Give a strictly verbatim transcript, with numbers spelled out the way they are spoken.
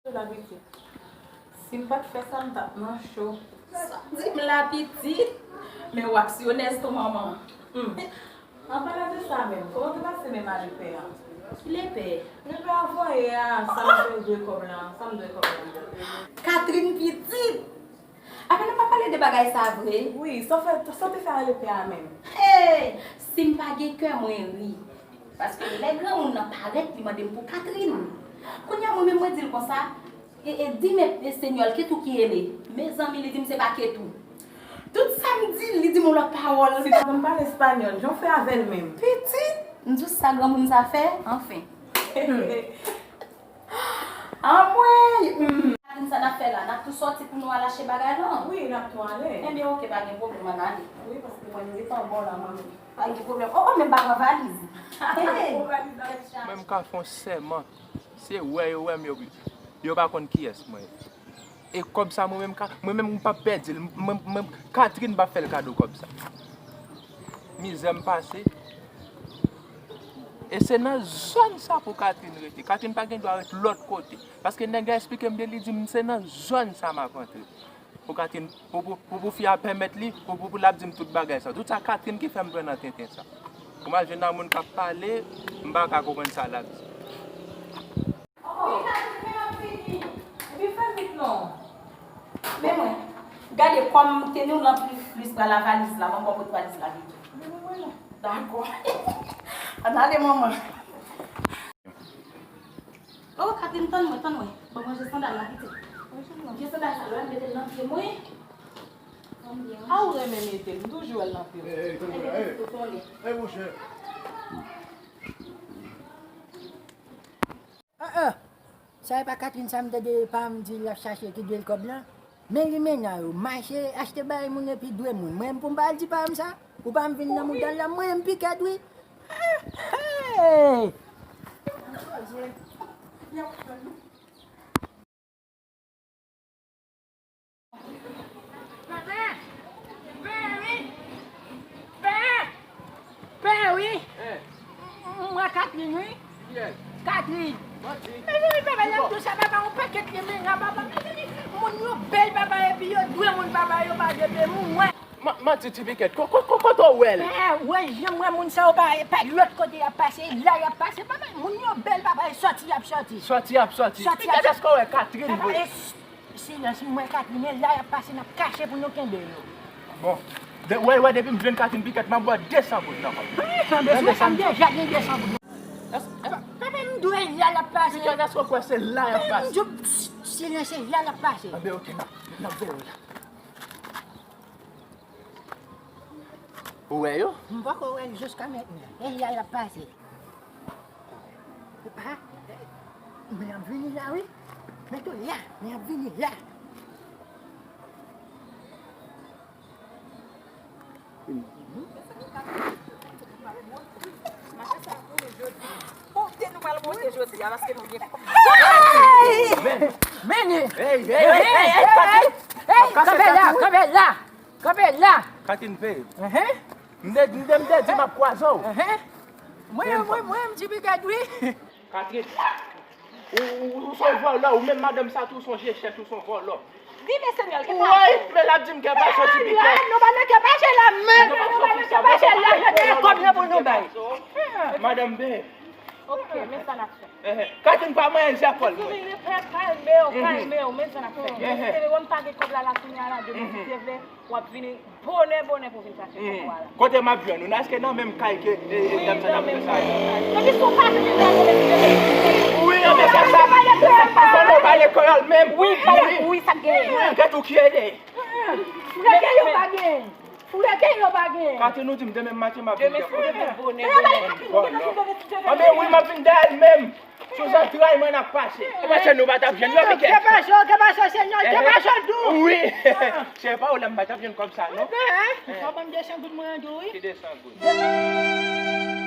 Cho la pitit. Si m pa t fè sa, m t ap nan cho. Sa di m la pitit. Men w aksyonèz tou, manman. Hmm. An palan de sa menm, kòman te pase menm a lepè a? Ki lepè? Lepè a voye a, sa m te dwe kòb la, sa m dwe kòb la. Catherine pitit! Apa nou pa pale de bagay sa vre? Wi, sa w fè, sa w te fè a lepè a menm? Hey! Si m pa gen kè, mwen ri. Paske lè granmoun nan parèt, li mande m pou Catherine. Kounye a, mwen menm, mwen di l konsa, e, e, di men, e, Senyòl, Ketou ki rele. Mezanmi, li di m se pa Ketou. Tout sa m di l, li di m yon lòt pawòl. Si w pa konn pale espanyòl, jan w fè avè l menm? Pitit, m di w sa granmoun sa fè, anfen. Anmwey! Hmm. Catherine, sa n ap fè la? N ap tou sòti pou nou al achte bagay, non? Wi, n ap tou ale. Ebyen, oke, pa gen pwoblèm, ann ale. Wi, paske mwen, m gentan bò la, mwen menm. Pa gen pwoblèm. Oh, oh, men m pa pran valiz. Hey! Mwen, m ka fè yon sèman. Se wè yo wè m, yo, yo pa konn kiyès mwen ye. E kòb sa, mwen menm, ka, mwen menm, m p ap pèdi l. Mwen, mwen, Catherine p ap fè l kado kòb sa. Mizè m pase. E se nan zòn sa pou Catherine rete. Catherine pa gen dwa ret lòt kote. Paske nèg la eksplike m byen, li di m se nan zòn sa m ap antre. Pou Catherine, pou, pou, pou, pou fi a pèmèt li, pou, pou, pou l ap di m tout bagay sa. Tout sa Catherine ki fè m pran nan tenten sa. Pou m al jwenn nan moun k ap pale, m pa ka konprann sa l ap di. Oh, wi, Catherine, men m ap vini. Epi fè vit non. Men mwen, gade kòm teni w lan plis, plis pral a valiz la, ban m ba w pot valiz la vit. Men mwen, mwen la. Dakò. Ann ale, manman. Oh, Catherine, tann mwen, tann mwen. Ban mwen je sandal la, pitit. Vye sandal sa, lè m mete l nan pye mwen. A ou renmen mete l, m toujou wè l nan pye w. Ey, ey, tann mwen la, ey. Ey, monchè. Ah, ah. Sa e pa Catherine sa m tande pa m di l ap chache ki dwe l kòb lan? Men li mennan yo, mache achte bagay moun epi dwe moun. Mwen menm pou m pa al di pa m sa? Ou pa m vin nan mouda l la, mwen menm piket wi. Ah, hey! Papa! Pè wi! Pè! Pè wi! Eh. M wè Catherine wi. Kiyès? Catherine. Manti. Mezanmi, papa, lè m di w sa, papa, yon pakèt li menm la, papa. Mezanmi, moun yo bèl, papa, epi yo dwe moun, papa, yo pa dwe moun, wè. Ma-, manti, ti piket. Ko-, ko-, ko-, kote w wè l? Eh, wè, jan m wè moun sa yo pa, pa lòt kote y ap pase, la y ap pase, papa. Moun yo bèl, papa, e sòti y ap sòti. Sòti y ap sòti. Sòti y ap sòti. Piket, èske w wè Catherine vre? Papa, e s-, silans, m wè Catherine, e la y ap pase, n ap kache pou nou kenbe yo. Bon. De, wè, wè, depi m jwenn Catherine piket, m ap ba w de san goud nan kòb. Wi, san goud, m deja gen de san goud. Papa, m di w e la l ap pase. Piket, èske w kwè se la y ap pase? M di w, silans, se la l ap pase. Anben, oke, n ap, n ap veye w la. Ou wè yo? M poko wè l jiska mentnan. E la l ap pase. Epa, men y ap vini la wi. Men tou la, men y ap vini la. Monte nou pral monte jodi a, paske nou gen. Men! Men! Hey, hey, hey, hey, hey, kanpe la, kanpe la! Kanpe la! Catherine peye. Enhen. M te, m te, m te di m ap kwaze w. Enhen. Mwen, mwen, mwen, m ti piket wi. Catherine, ou, ou, ou se yon vòlò, ou menm madanm sa tou se yon jechèt, ou se yon vòlò. Di men Senyòl, ki sa? Woy, men l ap di m kè pa soti piket. La, nou pa nan kè pa che la, men. Nou pa nan kè pa che la, men, kòb nan pou nou bay. Madanm Ben. Ok, men sa n ap fè. Enhen. Catherine pa manyen zèpòl mwen. Mezanmi, kalme w, kalme w, men sa n ap fè. Enhen. Mezanmi, wè m pa gen kòb la, la, kounye a la, demen si Dye vle, w ap vini bonè, bonè pou vin chache kòb ou a la. Kote m ap jwenn ou? Èske nan menm kay ke, e, e, dam sa t ap fè sa? Epi si w pa vini la, mwen menm, wi, anben se sa. Fò nou pale kreyòl menm. Wi, pale, wi, sa k genyen? Wi, Ketou ki rele. Frè Ketou pa gen. Fouye ke yo pa gen. Catherine, ou di m demen maten m ap vin dèyè w. Demen si Dye vle, bonè, bonè. Anben wi, m ap vin dèyè l menm. Sou zantray mwen n ap pase. Ou panse nou pa t ap jwenn yo, Mikel? Ke pa cho, ke pa cho, Senyè, ke pa cho dou. Wi. Se pa ou la m pa t ap jwenn kòb sa, non. Fò ban m de san goud mwen an tou, wi. Ki de san goud?